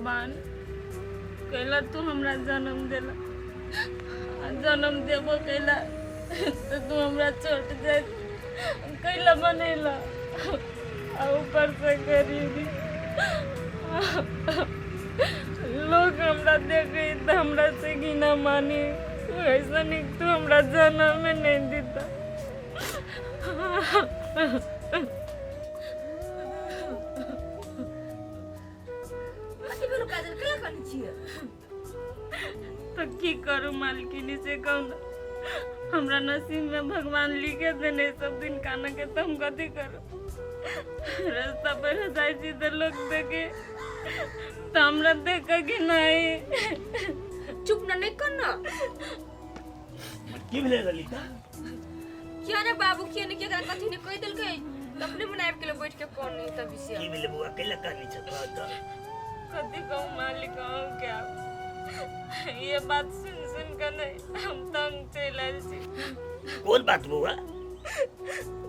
भगवान, कैला तू हमरा जन्म देला, आ जन्म देबो कैला तऽ तू हमरा छोट जाइत कैला बनेला, आ ऊपर से गरीबी। लोग हमरा देखे तऽ हमरा से घिना मानी, ऐसा नीक तू हमरा जन्म नहीं देता। कथी भेलो काजल, केला कनै छियै? तऽ की करू मालकिनी से कहू ना, हमरा नसीब में भगवान लिखे देने सब दिन काना के, तऽ हम कथी करू? रास्ता पर जाइ छी तऽ लोग देखे तऽ हमरा देख के घिनाई। चुप न, नहीं कर ना। की भेलै ललिता? किया ने बाबू, किया ने केकरा कथी ने कहि देलकै तऽ अपने मन आबि गेलै बैठ के कोन नहीं तब से। की भेलै बौआ, कैला कानी छ कह तऽ? कथी कहूँ मालिक, कहूँ क्या, ये बात सुन सुन के नहीं हम तंग चलि आयल छी। कोन बात बौआ?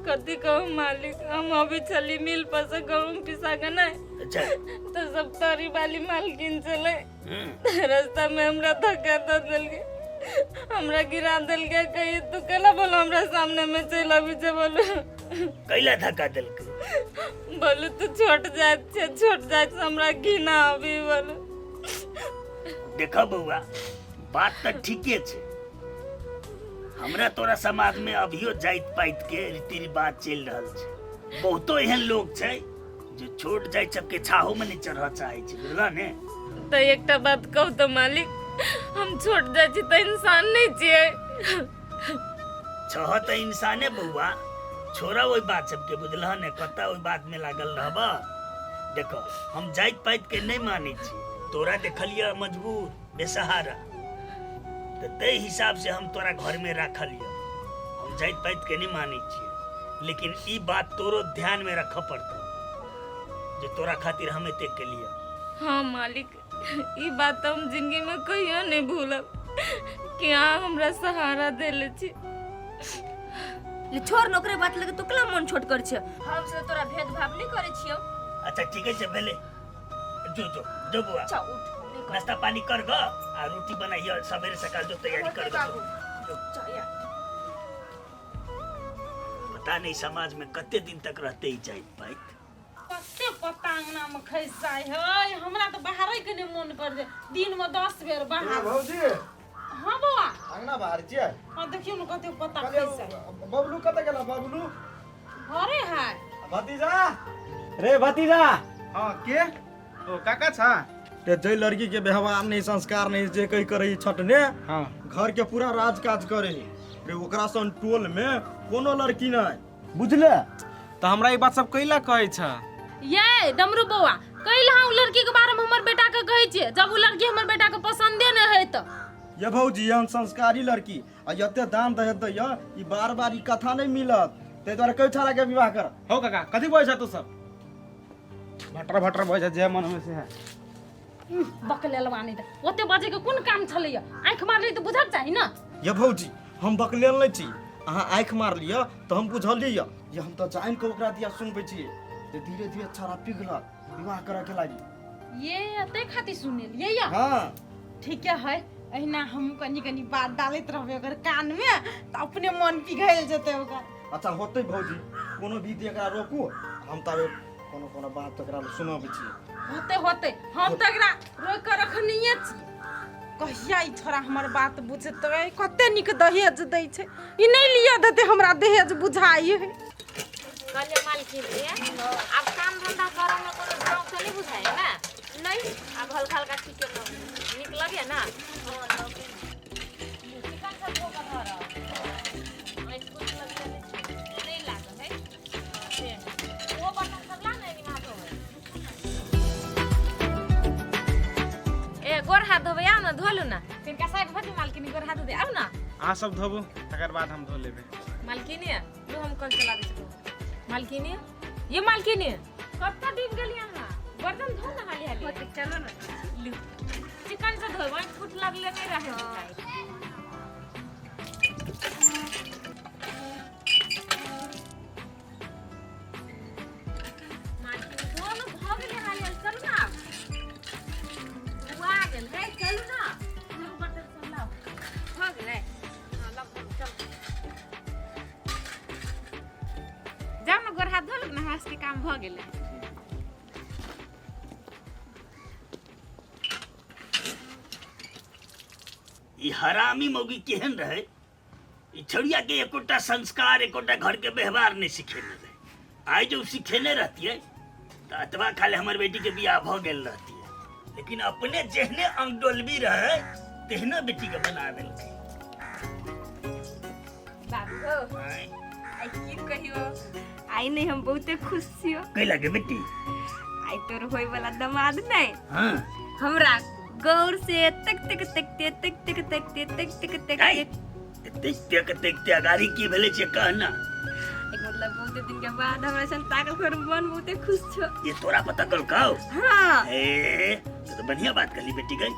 कथी कहूँ मालिक, हम अभी छली मिल पर से गहूम पिसा के नहीं तो सब तरी वाली मालकिन चले, रास्ता में हमरा धक्का दे देलकै, हमरा गिरा देलकै। कही तू केला बोलो हमरा सामने में चलि अबी छै बोलो। कैला धक्का देलकै? बोलो तू छोट जात छै, छोट जात से हमरा घिना अबी बोलो। देखा बौआ, बात तऽ ठीके छै। हमरा तोरा समाज में अभियो जाइत पाइत के रीति रिवाज चलि रहल छै। बहुतो एहन लोग छै जे छोट जाइत सबके छाहो में नहीं चढ़ऽ चाहै छै, बुझलह ने? तऽ एकटा बात कहू तऽ मालिक, हम छोट जाइ छी तऽ इंसान नहीं छियै? छह तऽ इंसाने बौआ। छोड़ा ओहि बात सबके, बुझलह ने? कतऽ ओहि बात में लागल रहबह। देखो, हम जाइत पाइत के नहीं मानै छी। तोरा देखलियऽ मजबूर बेसहारा, तऽ ताहि हिसाब से हम तोरा घर में राखलियऽ। हम जाइत पाइत के नहीं मानै छियै, लेकिन ई बात तोरो ध्यान में रखऽ पड़तौ जे तोरा खातिर हम एते केलियऽ। हाँ मालिक, ई बात तऽ हम जिंदगी में कहियो नहीं भूलब कि अहाँ हमरा सहारा देले छी। ले छोड़ न ओकरे बात लगे, तू केला मन छोट कर छे? हम से तोरा भेदभाव नहीं करे छियो। अच्छा ठीक है, भेले, जो जो जो बौआ। अच्छा उठ, नहीं कर। नाश्ता पानी कर ग आ रोटी बनाइए सवेरे सकाल, जो तैयारी कर ग। बाबू। जो। अच्छा या। पता नहीं समाज में कते दिन तक रहते ही जाइत पाइत। कते पत्ता अंगना में खसि जाइ है, हमरा तऽ बाहरे के नहि मोन कर दे। दिन में 10 बेर ए बाहर। भौजी। हाँ बौआ। अंगना बाहर छियै? हाँ, देखियौ ने कते पत्ता कहलियै, खसि जाइ। बबलू कतऽ गेला बबलू? घरे है। भतीजा रे, भतीजा। हाँ, के ओ काका छा? रे, जै लड़की के व्यवहार नहीं, संस्कार नहीं, जे कही करे छटने घर के पूरा राज काज करे रे, ओकरा सन टोल में कोनो लड़की नहीं, बुझले? तऽ हमरा ई बात सब कैला कहै छ? ये डमरू बौआ, कैला उ लड़की के बारे में हमर बेटा के कहै छियै, जब उ लड़की हमर बेटा के पसंदे नहि है तऽ? ये भौजी, एहन संस्कारी लड़की आ एते दान दहेज दैया, ई बार बार ई कथा नहीं मिलत, ताहि दुआरे कै छाड़ा के विवाह कर। हौ काका, कथी बजै छ तू सब? भटर भटर बजै छ, जे मन होइ से है। बकलेलवा नहि तऽ ओते बजै के कोन काम छलैया? आँखि मारली तऽ बुझक चाही ने। ये भौजी, हम बकलेल नहीं छी। अहाँ आँखि मारलियै तऽ हम बुझलियै। ये हम तऽ जानि कऽ ओकरा दिया सुनबै छियै जे धीरे धीरे छाड़ा पिघलत, विवाह करऽ के लागी। ये तै खातिर सुनेलियै या? हाँ। ठीके है, अहिना हम कनी कनी बात डालैत रहबै ओकर कान में तऽ अपने मन पिघलि जेतै ओकर। अच्छा होतै भौजी, कोनो विधि एकरा रोकू, हम ताबे कोनो कोनो बात एकरा सुनबै छियै। होतै होतै, हम तऽ एकरा रोकि कऽ रखनहिए छी। कहिया ई छोड़ा हमर बात बुझतै? कते नीक दहेज दै छै, ई नहि लिअ देतै हमरा दहेज, बुझाइ है। कहलियै मालकिन के, आब काम धंधा करऽ में कोनो शौक तऽ नहि बुझाइ है ने? नहीं, आब हल्का हल्का ठीके न। नीक लगे ना? हाँ, लगे। चिकन सब धो कऽ धरब। आँखि कुछ लगले नहि छै? नहि लागल है से। ओहो बर्तन सब ला ने, एनी हाथ धोबै। ए, गोर हाथ धोबै, आउ ने, धो लू ने। तिनका साइड भऽ मालकिनी गोर हाथ धोबै, आउ ने। अहाँ सब धोबू, तकर बाद हम धो लेबै। मालकिनी, लू, हम कल चला दै छी। मालकिनी, ये मालकिनी, कतऽ डूबि गेली अहाँ? बर्तन धो ने हाली हाली। चलो ने। लू, चिकन से धोबै, फूट लगले नहि रहै चाही। मालकिनी, धो लू, भऽ गेलै हाली हाली, चलू ने आब। घास के काम भऽ गेलै। ई हरामी मौगी केहन रहे, ई छड़िया के एकोटा संस्कार एकोटा घर के व्यवहार नहीं सिखेने रहे। आइ जो सिखेने रहती है तो अतबा खाली हमर बेटी के बियाह भ गेल रहती है, लेकिन अपने जेहने अंग डोलबी रहे तेहने बेटी के बना देलकै। बाबू हो, आँय, आइ की कहियो, आइ नहीं हम बहुते खुश छियो। कै लागे बेटी? आइ तोर होय वाला दमाद नहीं हाँ हमरा गौर से तक तक तकते तक तक तकते तक तक आइ, तकते एतेक तक तक अगाड़ी की भेलै से कह ना। एक मतलब बहुते दिन के बाद हमरा सन ताकल कर मन बहुते खुश छो। ये तोरा पता कल कहो? हाँ। ए तो बढ़िया बात कहली बेटी गई।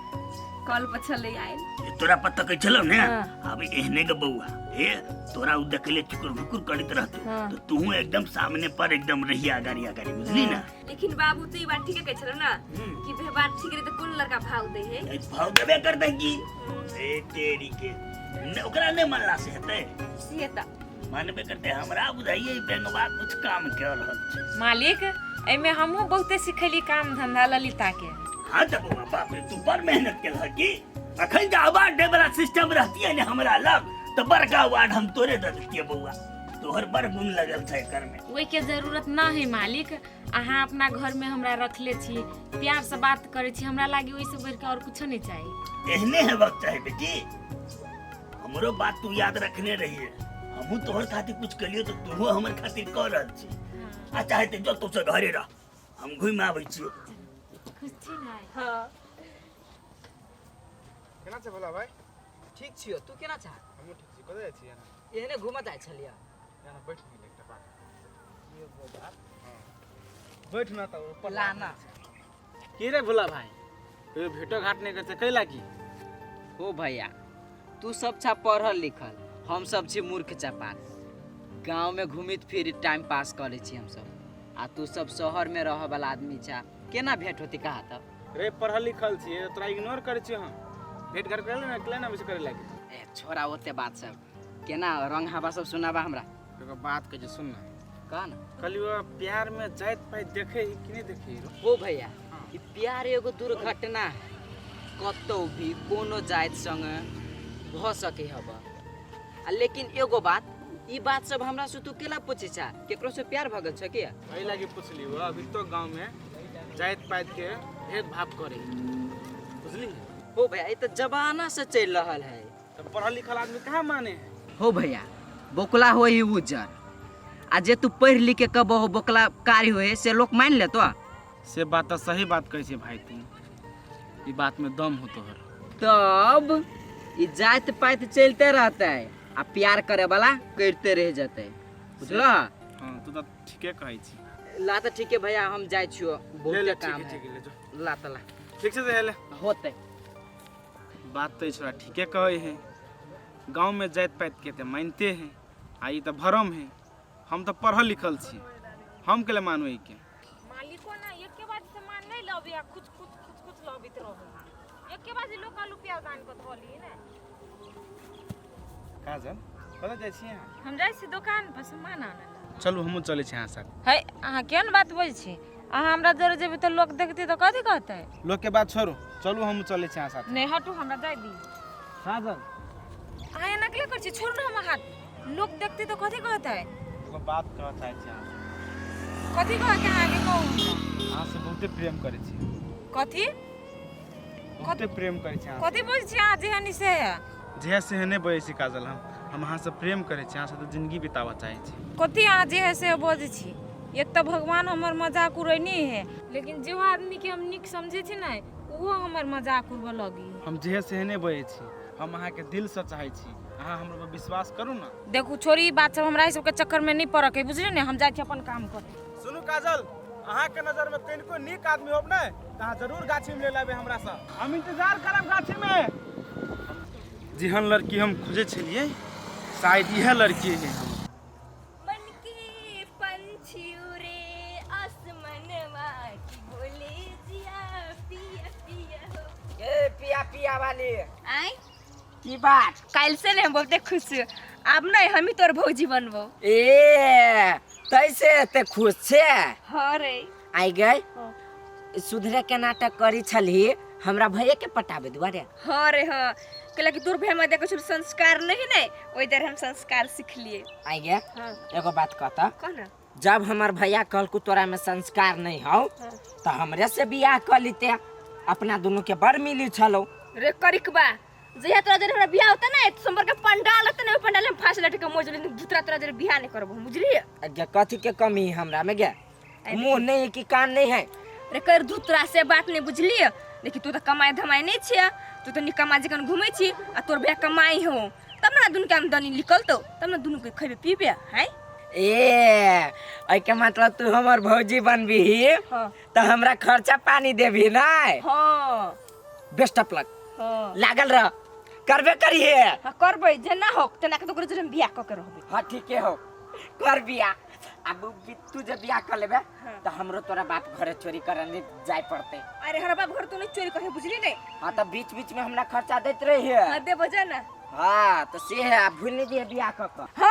कल पर छले आयल। ये तोरा पता कह छलो ने? हाँ। अब एहने के बउआ ए तोरा उ देखले चुकुर भुकुर करत रहतू। हाँ। तो तू एकदम सामने पर एकदम रही अगाड़ी अगाड़ी, बुझली ना? लेकिन बाबू तो ई बात ठीक कह छलो ना कि व्यवहार ठीक रहे तो कोन लड़का भाव दे है? ए, भाव देबे कर दे की ए तेरी के ने, ओकरा ने मानला से हेतै। से त मानबे करते। हमरा बुझाइए ई बेंगवा कुछ काम कर रहल छै। मालिक एहिमे हमहूँ बहुते सिखेली काम धंधा ललिता के। हाँ त बउआ बाप रे, तू बड़ मेहनत केलह की। अखन जे अवार्ड दे वाला सिस्टम रहती है ने हमरा लग तो बड़का अवार्ड हम तोरे दे देतियै बउआ। तोहर बड़ गुण लगल छै एकर में। ओहिके जरूरत ना है मालिक, अहाँ अपना घर में हमरा रखले छी, प्यार से बात करै छी, हमरा लागी ओहिसँ बढ़िके और कुछो नहीं चाही। एहने हेबाक चाही बेटी, हमरो बात तू याद रखने रहिए। हमहूँ तोहर खातिर कुछ कलियो तो तूहो हमर खातिर कर रहल छी। आ चाहे तो जो तू से घरे रह, हम घुमि आबै छियो। खुश छी ना? हाँ। केना छै भोला भाई? ठीक छियो, तू केना छा? हमहूँ ठीक छी। कतऽ जाइ छी एना? एहने घूमत आयल छलियै। एना बैठ ने एकटा बात। बैठ ना तऽ ऊपर लाना। की रे भोला भाई, कहियो भेटो घाट नहि करै छै कैला की? हो भैया, तू सब छा पढ़ल लिखल, हम सब छी मूर्ख चपाट। गाँव में घूमित फिर टाइम पास करे छी हम सब, आ तू सब शहर में रह वाला आदमी छा, केना भेंट होती कहा तब? रे पढ़ल लिखल छियै तोरा इग्नोर करै छियै हम। भेंट घाट करे ना केला ना करे लागी? ए छोरा ओते बात सब केना रंग हवा सब सुनाबा हमरा। एगो बात कहै छै सुन ना। कह ना। कहलियो प्यार में जाइत पाइत देखे ही कि नहीं देखे ही? हो भैया, ई प्यार एगो दुर्घटना है, कतौ भी कोनो जाइत संग भ सके हब। आ लेकिन एगो बात, ई बात सब हमरा से तू केला पूछे छा? केकरो से प्यार भ गेल छ की? एहि लागी पुछली हो, अभी तो गांव में जाइत पाइत के भेदभाव करे, बुझली? हो भैया, ई त जमाना से चल रहल है। तो पढ़ल लिखल आदमी कहाँ माने है? हो भैया, बोकला हो ही उज्जर, आ जे तू पढ़ लिख के कबो हो बोकला कारी होए से लोग मान लेतो। से बात तो सही बात कहै छै भाई तू, ई बात में दम हो तोहर। तब ई जात पात चलते रहते है आ प्यार करे वाला करते रह जते, बुझल? हाँ तू तो ठीके कहै छी। ला तो ठीक है भैया, हम जाइ छियो, ले ले बहुत काम ठीक है, है। ठीक है ले जो। ला तो ला। ठीक से ले। होते। बात तो ई छोरा ठीके कहै है, गाँव में जात पात के तो मानते हैं, आ ई तो भरम है। हम तो पढ़ल लिखल छी, हम के मानू ई के? मालिको ना एके बार सामान नहीं लबी आ कुछ कुछ कुछ कुछ लबित रहो। एके बार लोग आलू प्याज आन के धोली ने। काजल कतऽ जाइ छी अहाँ? हम जाइ छी दुकान पर सामान आने। चलू हमहूँ चलै छी अहाँ साथ। है अहाँ केहन बात बोलै छी? अहाँ हमरा जरे जेबै तऽ लोग देखतै तऽ कथी कहतै? लोग के बात छोड़ू, चलू हमहूँ चलै छी अहाँ साथ। नहीं हटू, हमरा जाइ दी। काजल अहाँ एना केला करै छी? छोड़ू ना हमर हाथ, लोग देखतै तऽ कथी कहतै? एगो बात कहऽ चाहै छी अहाँ से। कथी कहके अहाँके कहू हमरा? अहाँ से बहुते प्रेम करै छी। कथी? बहुते प्रेम करै छी अहाँ। कथी बोलै छी अहाँ जेहन से? जे से नहि बजै छी काजल, हम अहाँ से प्रेम करै छी, अहाँ से तऽ जिंदगी बिताबऽ चाहै छी। कथी अहाँ जे है से बजै छी? एक तऽ भगवान हमर मजाक उड़ैनी है, लेकिन जो आदमी के हम नीक समझै छी ने ओहो हमर मजाक उड़बऽ लगी। हम जे से नहि बजै छी, हम अहाँके दिलसँ चाहै छी, अहाँ हमरा पर विश्वास करू ना। देखू छोड़ी ई बात सब, हमरा ई सबके चक्कर में नहीं पड़के, बुझली ने? हम जाइ छी अपन काम करे। सुनू काजल, अहाँके नजर में कनिको नीक आदमी होब ने तऽ अहाँ जरूर गाछी में ले लेबै हमरा से, हम इंतजार करब गाछी में। जेहन लड़की हम खोजै छलियै शायद इएह लड़की है। मन के पंछी उड़े आसमानवा की बोले जिया पिया पिया हो। ए पिया पिया वाली आय की बात? काल्हि से ने हम बहुते खुश छी, आब नहीं हम ही तोर भौजी बनबो। ए तैसे एते खुश छे? हाँ रे। आई गए सुधरे के नाटक करी छलही हमरा भैया के पटाबे दुआरे? हाँ रे हाँ, कहला कि तोर भैया में देखो छल संस्कार नहीं ने, ओइ दर हम संस्कार सीख लिए। आई गे। हाँ। एगो बात कहता। कह ना। जब हमर भैया कहलकू तोरा में संस्कार नहीं हौ तो हमरे से बियाह कर लेते, अपना दोनों के बड़ मिली छलो। रे करिकबा, जहिया तोरा जरे हमरा बियाह होता ना, सोमवार के पंडाल होता ना, ओइ पंडाल में फांस लटके के मोज लेकिन दूसरा तोरा जरे बियाह नहीं करबो, बुझलिए? अगे कथी के कमी है हमरा में गे? मुंह नहीं है कि कान नहीं है? रे कर दूसरा से बात नहीं, बुझलिए? देखी तू तो कमाई धमाई नहीं छिया, तू तो निकम्मा जखन घूमै छी आ तोर भैया कमाई हो तब ना दुनू के आमदनी निकलतो, तब ना दुनू के खैबे पीबे हैं। ए एके मतलब तू हमर भौजी बनबी। हाँ। तो हमरा खर्चा पानी देबी ना? हाँ। बेस्ट ऑफ लक। हाँ। लागल रह, करबे करिहे। हाँ करबै, जेना हो तेना के तो ओकरे बियाह क के रहबै। हाँ ठीके हो, कर बियाह। अब तू जब बियाह कर लेबे तो हमरो तोरा बाप घरे चोरी करने जाय पड़ते। अरे हमरा बाप घर तो नहीं चोरी करे, बुझली नहीं? हाँ तो बीच बीच में हमरा खर्चा देत रही है। हाँ देबो जा ना। हाँ तो से है, आप भूल नहीं दिए बियाह क के। हाँ।